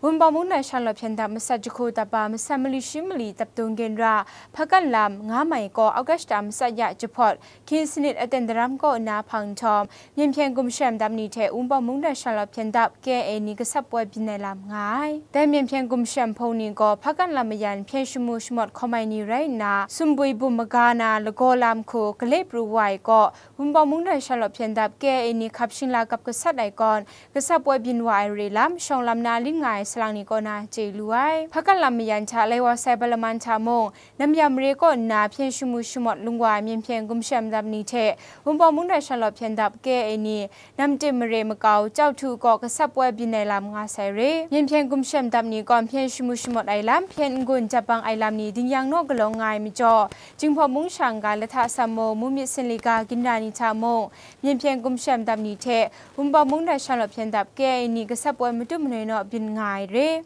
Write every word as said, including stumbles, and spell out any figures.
Wunpawng mungdan shanglawt hpyen dap masat jahku dap ai masat mali shi mali dap dung ginra, hpakan lam nga mai kaw August masat ya jahpawt, hkyin sanit aten daram kaw nna hpang nhtawm, myen hpyen gumshem dap ni hte Wunpawng mungdan shanglawt hpyen dap K I A ni gasap poi byin ai lam nga ai. Dai myen hpyen gumshem hpung ni gaw hpakan lam mayan hpyen shamu shamawt hkawm ai ni rai nna, sumbwi bum maga na lagaw lam hku gale pru wa ai kaw, Wunpawng mungdan shanglawt hpyen dap K I A ni hkap shingla kap gasat ai kawn, gasap poi byin wa ai re lam, shawng lam na lin nga ai salang ni kaw na chye lu ai. Hpakan lam mayan hta lai wa sai balaman hta mung, namya mare kaw nna hpyen shamu shamawt lung wa ai myen hpyen gumshem dap ni hte Wunpawng mungdan shanglawt hpyen dap K I A ni, namtim mare makau, Chau Htu kaw gasap poi byin ai lam nga sai re. Myen hpyen gumshem dap ni kaw hpyen shamu shamawt ai lam, hpyen n-gun jap bang ai lam ni ding yang naw galawng nga ai majaw, Jinghpaw mung shang ga Lahta Sammo, Mumyit Sinlika ginra ni hta mung, myen hpyen gumshem dap ni hte Wunpawng mungdan shanglawt hpyen dap K I A ni gasap poi matut manoi naw byin nga ai re.